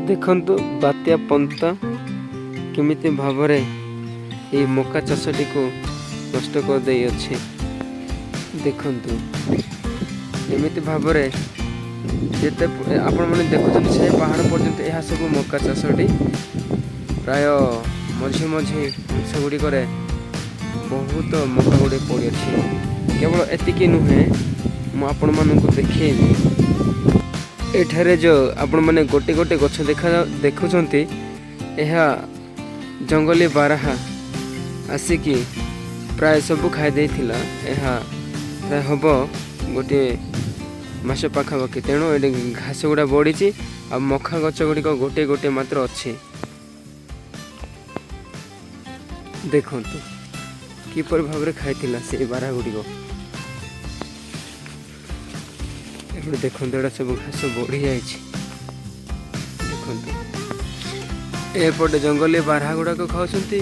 ଦେଖନ୍ତୁ, ବାତ୍ୟା ପନ୍ତା କେମିତି ଭାବରେ ଏହି ମକା ଚାଷଟିକୁ ନଷ୍ଟ କରିଦେଇଅଛି। ଦେଖନ୍ତୁ, ଏମିତି ଭାବରେ ଯେତେ ଆପଣମାନେ ଦେଖୁଛନ୍ତି, ସେ ପାହାଡ଼ ପର୍ଯ୍ୟନ୍ତ ଏହା ସବୁ ମକା ଚାଷଟି। ପ୍ରାୟ ମଝି ମଝି ଅଂଶ ଗୁଡ଼ିକରେ ବହୁତ ମକା ଗୁଡ଼ିକ ପଡ଼ିଅଛି। କେବଳ ଏତିକି ନୁହେଁ, ମୁଁ ଆପଣମାନଙ୍କୁ ଦେଖେଇବି। ଏଠାରେ ଯେଉଁ ଆପଣମାନେ ଗୋଟେ ଗୋଟେ ଗଛ ଦେଖୁଛନ୍ତି, ଏହା ଜଙ୍ଗଲୀ ବାରାହା ଆସିକି ପ୍ରାୟ ସବୁ ଖାଇ ଦେଇଥିଲା। ଏହା ପ୍ରାୟ ହବ ଗୋଟିଏ ମାସ ପାଖାପାଖି। ତେଣୁ ଏଠି ଘାସ ଗୁଡ଼ା ବଢ଼ିଛି ଆଉ ମକା ଗଛ ଗୁଡ଼ିକ ଗୋଟେ ଗୋଟେ ମାତ୍ର ଅଛି। ଦେଖନ୍ତୁ କିପରି ଭାବରେ ଖାଇଥିଲା ସେଇ ବାରାହା ଗୁଡ଼ିକ। ଏପଟେ ଦେଖନ୍ତୁ, ଏଇଟା ସବୁ ଘାସ ବଢ଼ିଯାଇଛି। ଦେଖନ୍ତୁ, ଏପଟେ ଜଙ୍ଗଲୀ ବାରାହା ଗୁଡ଼ାକ ଖାଉଛନ୍ତି,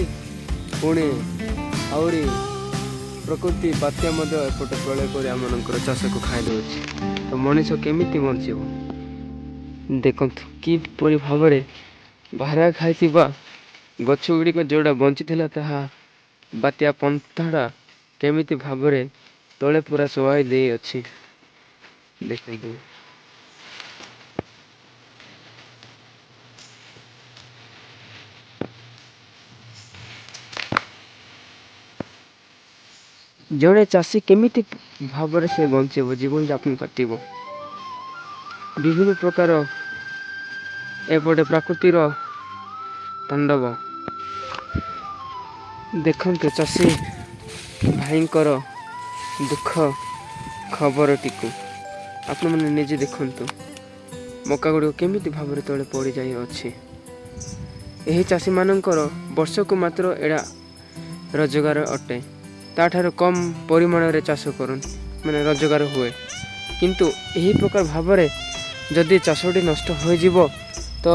ପୁଣି ଆହୁରି ପ୍ରକୃତି ବାତ୍ୟା ମଧ୍ୟ ଏପଟେ ପ୍ରଳୟ କରି ଆମମାନଙ୍କର ଚାଷକୁ ଖାଇଦେଉଛି। ତ ମଣିଷ କେମିତି ବଞ୍ଚିବ? ଦେଖନ୍ତୁ, କିପରି ଭାବରେ ବାରାହା ଖାଇଥିବା ଗଛ ଗୁଡ଼ିକ ଯେଉଁଟା ବଞ୍ଚିଥିଲା, ତାହା ବାତ୍ୟା ପନ୍ଥାଟା କେମିତି ଭାବରେ ତଳେ ପୁରା ଶୁଆଇ ଦେଇଅଛି, ଦେଖନ୍ତୁ। ଜଣେ ଚାଷୀ କେମିତି ଭାବରେ ସେ ବଞ୍ଚିବ, ଜୀବନଯାପନ କାଟିବ? ବିଭିନ୍ନ ପ୍ରକାର ଏପଟେ ପ୍ରାକୃତିର ତାଣ୍ଡବ। ଦେଖନ୍ତୁ ଚାଷୀ ଭାଇଙ୍କର ଦୁଃଖ ଖବରଟିକୁ ଆପଣମାନେ ନିଜେ ଦେଖନ୍ତୁ। ମକା ଗୁଡ଼ିକ କେମିତି ଭାବରେ ତଳେ ପଡ଼ିଯାଇଅଛି। ଏହି ଚାଷୀମାନଙ୍କର ବର୍ଷକୁ ମାତ୍ର ଏଇଟା ରୋଜଗାର ଅଟେ। ତାଠାରୁ କମ୍ ପରିମାଣରେ ଚାଷ କରନ୍ତି, ମାନେ ରୋଜଗାର ହୁଏ। କିନ୍ତୁ ଏହି ପ୍ରକାର ଭାବରେ ଯଦି ଚାଷଟି ନଷ୍ଟ ହୋଇଯିବ, ତ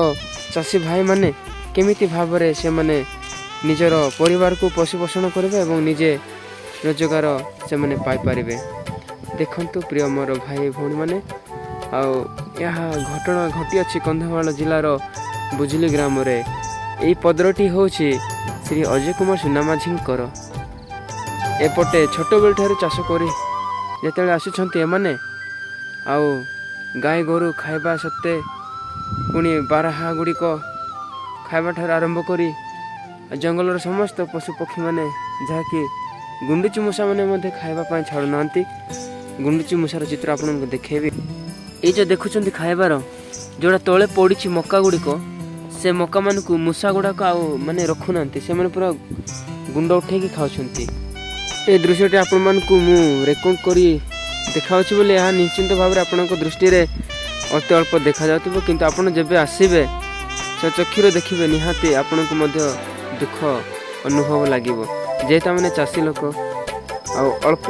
ଚାଷୀ ଭାଇମାନେ କେମିତି ଭାବରେ ସେମାନେ ନିଜର ପରିବାରକୁ ପଶୁପୋଷଣ କରିବେ ଏବଂ ନିଜେ ରୋଜଗାର ସେମାନେ ପାଇପାରିବେ? ଦେଖନ୍ତୁ ପ୍ରିୟ ମୋର ଭାଇ ଭଉଣୀମାନେ। ଆଉ ଏହା ଘଟଣା ଘଟିଅଛି କନ୍ଧମାଳ ଜିଲ୍ଲାର ବୁଜୁଲି ଗ୍ରାମରେ। ଏହି ପଦରଟି ହେଉଛି ଶ୍ରୀ ଅଜୟ କୁମାର ସୁନାମାଝୀଙ୍କର। ଏପଟେ ଛୋଟବେଳ ଠାରୁ ଚାଷ କରି ଯେତେବେଳେ ଆସୁଛନ୍ତି ଏମାନେ, ଆଉ ଗାଈ ଗୋରୁ ଖାଇବା ସତ୍ତ୍ୱେ, ପୁଣି ବାରାହା ଗୁଡ଼ିକ ଖାଇବା ଠାରୁ ଆରମ୍ଭ କରି ଜଙ୍ଗଲର ସମସ୍ତ ପଶୁ ପକ୍ଷୀମାନେ, ଯାହାକି ଗୁଣ୍ଡୁଚି ମୂଷାମାନେ ମଧ୍ୟ ଖାଇବା ପାଇଁ ଛାଡ଼ୁନାହାନ୍ତି। ଗୁଣ୍ଡୁଚି ମୂଷାର ଚିତ୍ର ଆପଣଙ୍କୁ ଦେଖେଇବି। ଏଇ ଯେଉଁ ଦେଖୁଛନ୍ତି ଖାଇବାର ଯେଉଁଟା ତଳେ ପଡ଼ିଛି ମକା ଗୁଡ଼ିକ, ସେ ମକାମାନଙ୍କୁ ମୂଷା ଗୁଡ଼ାକ ଆଉ ମାନେ ରଖୁନାହାନ୍ତି। ସେମାନେ ପୁରା ଗୁଣ୍ଡ ଉଠେଇକି ଖାଉଛନ୍ତି। ଏ ଦୃଶ୍ୟଟି ଆପଣମାନଙ୍କୁ ମୁଁ ରେକର୍ଡ଼ କରି ଦେଖାଉଛି ବୋଲି ଏହା ନିଶ୍ଚିନ୍ତ ଭାବରେ ଆପଣଙ୍କ ଦୃଷ୍ଟିରେ ଅତି ଅଳ୍ପ ଦେଖାଯାଉଥିବ। କିନ୍ତୁ ଆପଣ ଯେବେ ଆସିବେ, ସେ ଚକ୍ଷୁରେ ଦେଖିବେ, ନିହାତି ଆପଣଙ୍କୁ ମଧ୍ୟ ଦୁଃଖ ଅନୁଭବ ଲାଗିବ। ଯେହେତୁ ଆମେ ଚାଷୀ ଲୋକ ଆଉ ଅଳ୍ପ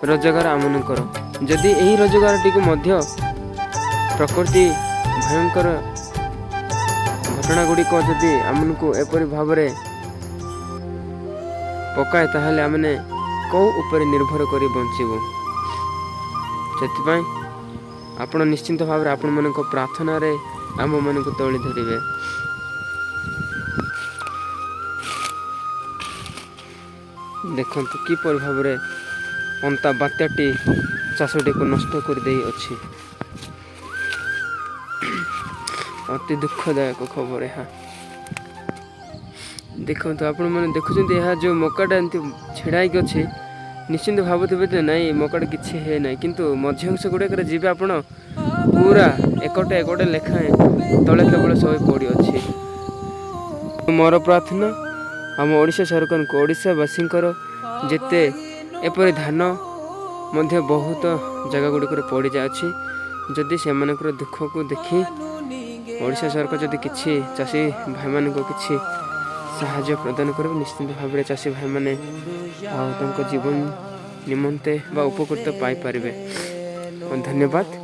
ରୋଜଗାର ଆମମାନଙ୍କର, ଯଦି ଏହି ରୋଜଗାରଟିକୁ ମଧ୍ୟ ପ୍ରକୃତି ଭୟଙ୍କର ଘଟଣା ଗୁଡ଼ିକ ଯଦି ଆମକୁ ଏପରି ଭାବରେ ପକାଏ, ତାହେଲେ ଆମେ କେଉଁ ଉପରେ ନିର୍ଭର କରି ବଞ୍ଚିବୁ? ସେଥିପାଇଁ ଆପଣ ନିଶ୍ଚିନ୍ତ ଭାବରେ ଆପଣମାନଙ୍କ ପ୍ରାର୍ଥନାରେ ଆମମାନଙ୍କୁ ତୋଳି ଧରିବେ। ଦେଖନ୍ତୁ କିପରି ଭାବରେ ପନ୍ତା ବାତ୍ୟାଟି ଚାଷଟିକୁ ନଷ୍ଟ କରିଦେଇଅଛି। ଅତି ଦୁଃଖଦାୟକ ଖବର ଏହା। ଦେଖନ୍ତୁ, ଆପଣମାନେ ଦେଖୁଛନ୍ତି, ଏହା ଯେଉଁ ମକାଟା ଏମିତି ଛିଡ଼ା ହେଇକି ଅଛି, ନିଶ୍ଚିନ୍ତ ଭାବୁଥିବେ ଯେ ନାଇଁ, ମକାଟା କିଛି ହେଇନାହିଁ। କିନ୍ତୁ ମଝି ଅଂଶ ଗୁଡ଼ାକରେ ଯିବେ ଆପଣ, ପୁରା ଏକଟେ ଏକଟେ ଲେଖାଏଁ ତଳେ କେବଳ ଶୋଇ ପଡ଼ିଅଛି। ମୋର ପ୍ରାର୍ଥନା ଆମ ଓଡ଼ିଶା ସରକାରଙ୍କୁ, ଓଡ଼ିଶାବାସୀଙ୍କର ଯେତେ ଏପରି ଧାନ ମଧ୍ୟ ବହୁତ ଜାଗା ଗୁଡ଼ିକରେ ପଡ଼ିଯାଉଛି, ଯଦି ସେମାନଙ୍କର ଦୁଃଖକୁ ଦେଖି ଓଡ଼ିଶା ସରକାର ଯଦି କିଛି ଚାଷୀ ଭାଇମାନଙ୍କୁ କିଛି ସାହାଯ୍ୟ ପ୍ରଦାନ କରିବେ, ନିଶ୍ଚିନ୍ତ ଭାବରେ ଚାଷୀ ଭାଇମାନେ ଆଉ ତାଙ୍କ ଜୀବନ ନିମନ୍ତେ ବା ଉପକୃତ ପାଇପାରିବେ। ଧନ୍ୟବାଦ।